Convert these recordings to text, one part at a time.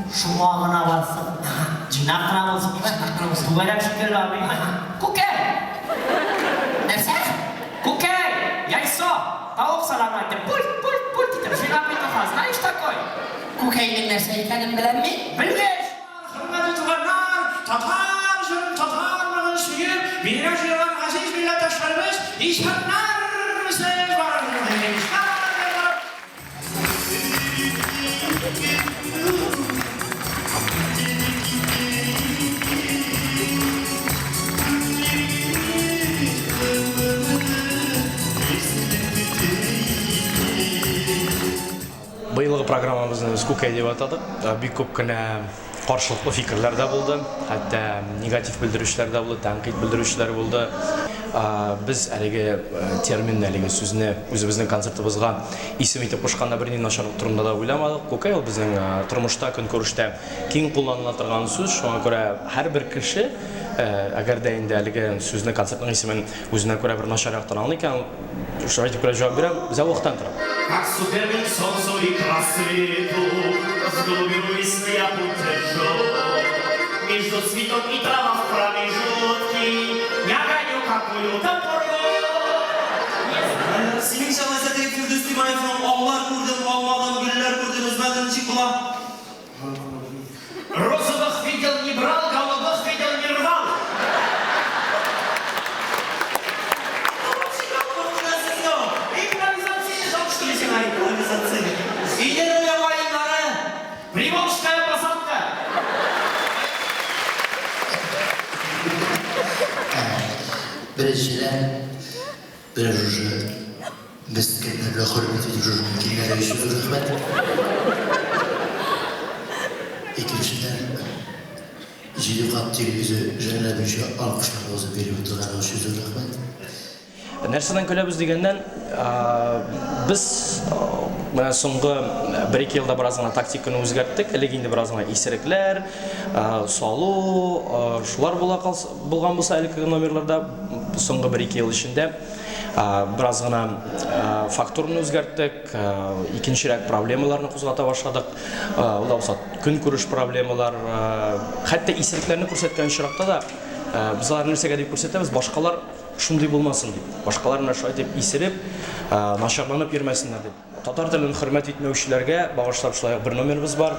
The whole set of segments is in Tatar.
Шома гына барсын. Җыйнак кына булсын. Җыйнак кына булсын. Түгәрәк шикелле абый. Күкәй! Нәрсә? Күкәй! Яйцо! Тавык салам итеп, пульт, пульт, пульт итеп, жена петуха, знаешь такой? Күкәйнең нәрсә икәнен беләм мин. Белгәч! Хөрмәтле туганнар, татар җырын, татар моңын сөеп, бирегә җыелган газиз милләттәшләребез, исәннәрмесез, барыгыз да! Быелгы программабызны без Күкәй дип атадык. Бик күп кенә каршылыклы фикерләр дә булды, хәтта негатив белдерүчеләр дә булды, тәнкыйть белдерүчеләр булды. Без әлеге терминны, әлеге сүзне үзебезнең концертыбызга исем итеп кушканда бернинди начарлык турында да уйламадык. Күкәй ул безнең тормышта, көнкүрештә киң кулланыла торган сүз, шуңа күрә һәрбер кеше, әгәр дә инде әлеге сүзне, концертның исемен үзенә күрә бер начар яктан аңлый икән, шулай итеп кенә җавап бирәм, зәвыктан тора. Как суперник солнцу и к рассвету, В глубину весны я путь держу. Между цветок и трава в промежутке Я гоню какую-то пургу. Синең чалайса теге Фирдүс Тимаевның Аулар күрдем, алмадым, гөлләр күрдем, өзмәдем ничек була? Розовых видел не брал, голубых видел не рвал. Импровизация. Идел буе каеннары. Приволжская посадка. Беренчедән, менә шушы мескеннәрне хөрмәт итеп шушында килгәне өчен зур рәхмәт. Икенчедән, җиде кат җир йөзе жәлләмичә алкышларыгызны биреп утырганыгыз өчен зур рәхмәт. Нәрсәдән көләбез дигәннән, без менә соңгы бер-ике елда бераз гына тактиканы үзгәрттек. Элек инде бераз гына исерекләр, салу, шулар була калса, булган булса элеккеге номерларда, соңгы бер-ике ел эчендә бераз гына фактурны үзгәрттек, икенчерәк проблемаларны кузгата башладык. Ул да булса көнкүреш проблемалар, хәтта исерекләрне күрсәткән очракта да без аларны нәрсәгә дип күрсәтәбез? Башкалар Шундый булмасын дип. Башкалар менә шулай итеп исереп, начарланып йөрмәсеннәр дип. Татар телен хөрмәт итмәүчеләргә багышлап шулай ук бер номерыбыз бар.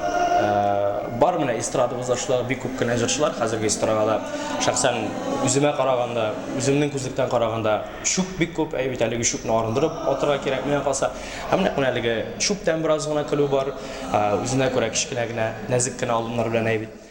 Бар менә эстрадабызда шулай ук бик күп кенә җырчылар. Хәзерге эстрадада шәхсән үземә караганда, үземнең күзлектән караганда чүп бик күп. Әй бит әлеге чүпне арындырып атырга кирәк миңа калса. Һәм нәкъ менә әлеге чүптән бераз гына көлү бар. Үзенә күрә кечкенә генә, нәзек кенә алымнар белән әй бит.